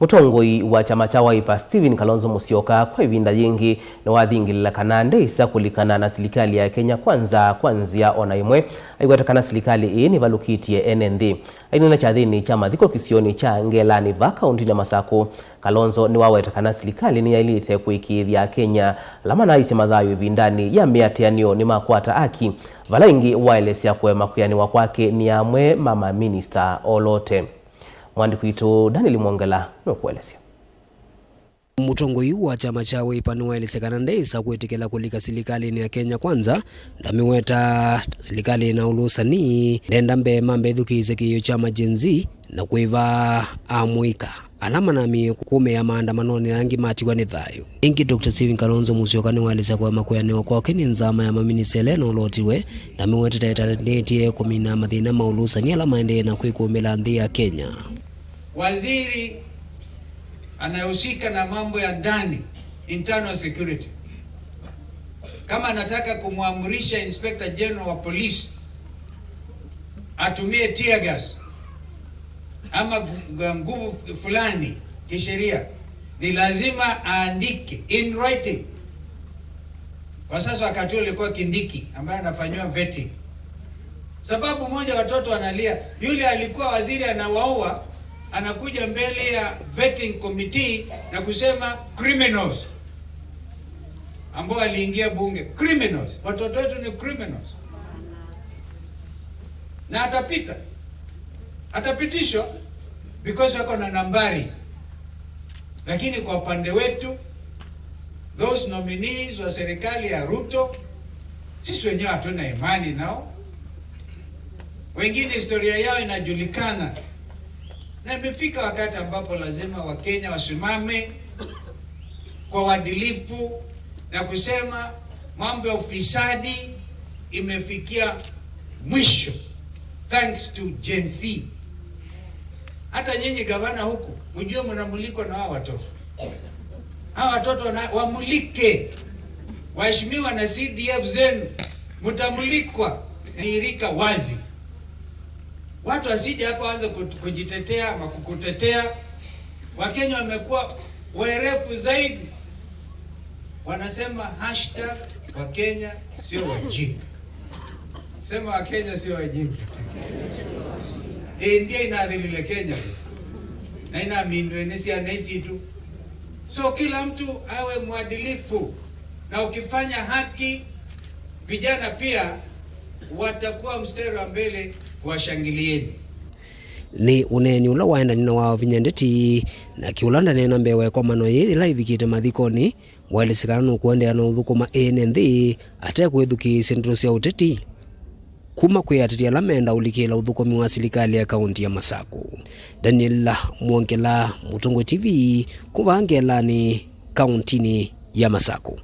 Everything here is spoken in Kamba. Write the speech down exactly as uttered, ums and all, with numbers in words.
Mũtongoi wa kyama kya Wiper, Stephen Kalonzo Musyoka, kwa ĩvinda yĩngĩ nĩwathingĩlĩla kana ndeĩsa kũlikana na silikalĩ ya Kenya Kwanza kwa nzĩa o na ĩmwe, aiweta kana silikalĩ ĩĩ nĩvalũkĩtye ene nthĩ. Aineena kyathĩnĩ kya mathiko kĩsionĩ kya Ngelani va kaũntĩnĩ ya Masakũ, Kalonzo nĩwaweta kana silikalĩ nĩyaĩlĩte kũĩkĩĩthya Akenya ala manaaisye mathayũ ĩvindanĩ ya mĩatĩanĩo nĩmakwata aki, vala ĩngĩ waelesya kũema kwĩanĩwa kwake nĩ amwe ma maminista olote. Mwandĩki witũ Daniel Mwongela nũkũelesya. Mũtongoi wa kyama kya Wiper nĩwaelesya kana ndeĩsa kwĩtĩkĩla kũlika silikalĩnĩ ya Kenya Kwanza, ndamĩweta ta silikalĩ ĩna ũlũsani, ndenda mbee mambe ĩthukĩĩsye kĩĩo kya ma Gen Z na kũĩva amũika ala manamie kũmĩa maandamanonĩ na angĩ matiwa nĩ thayũ. Ĩngĩ Doctor Stephen Kalonzo Musyoka nĩwaelesya kũema kwĩanĩwa kwake nĩ nzama ya maminista ĩla ĩnolotiwe, ndamĩwetete ĩtanĩtye kũmina mathĩna ma ũlũsani ala maendee na kwĩkũmbĩla nthĩ ya Kenya. Waziri anayehusika na mambo ya ndani, internal security, kama anataka kumwamrisha Inspector General wa polisi atumie tear gas ama gu-, gu-, nguvu fulani kisheria, ni lazima aandike in writing, kwa sasa wakati ule ilikuwa Kindiki ambaye anafanyiwa vetting. Sababu moja, watoto wanalia, yule alikuwa waziri anawaua, anakuja mbele ya vetting committee na kusema criminals ambao waliingia bunge. Criminals. Watoto wetu ni criminals. Na atapita. Atapitishwa because wako na nambari. Lakini kwa upande wetu, those nominees wa serikali ya Ruto, sisi wenyewe hatuna imani nao. Wengine historia yao inajulikana. Na imefika wakati ambapo lazima Wakenya wasimame kwa uadilifu na kusema mambo ya ufisadi imefikia mwisho, thanks to Gen Z. Hata nyinyi gavana huku, mjue mnamulikwa na hawa watoto. Hawa watoto wana-, wamulike. Waheshimiwa na C D F zenu, mtamulikwa. Dhihirika wazi. Watu wasije hapa waanze kut-, kujitetea ama kukutetea. Wakenya wamekuwa werevu zaidi. Wanasema hashtag Wakenya sio wajinga. Sema Wakenya sio wajinga. Ĩĩ, ndia inathilile Kenya. Na inamindwe nĩ syana ici tu. So kila mtu awe mwadilifu. Na ukifanya haki, vijana pia watakuwa mstari wa mbele kuwashangilieni. Nĩ ũneeni ũla waendanie na wa vinya ndeti, na kĩũla ndaneena mbee wa ĩkomano yĩĩ yĩla ĩvikĩte mathikonĩ, waelesya kana nũkũendeea na ũthũkũma ene nthĩ ate kwĩthukĩĩsya ndeto sya ũteti kuma kwĩ ateti ala menda ũlikĩla ũthũkũmi wa silikalĩ ya kaũnti ya Masakũ. Daniel Mwongela, Mũtongoi T V, kuma Ngelanĩ, kaũntinĩ ya Masakũ.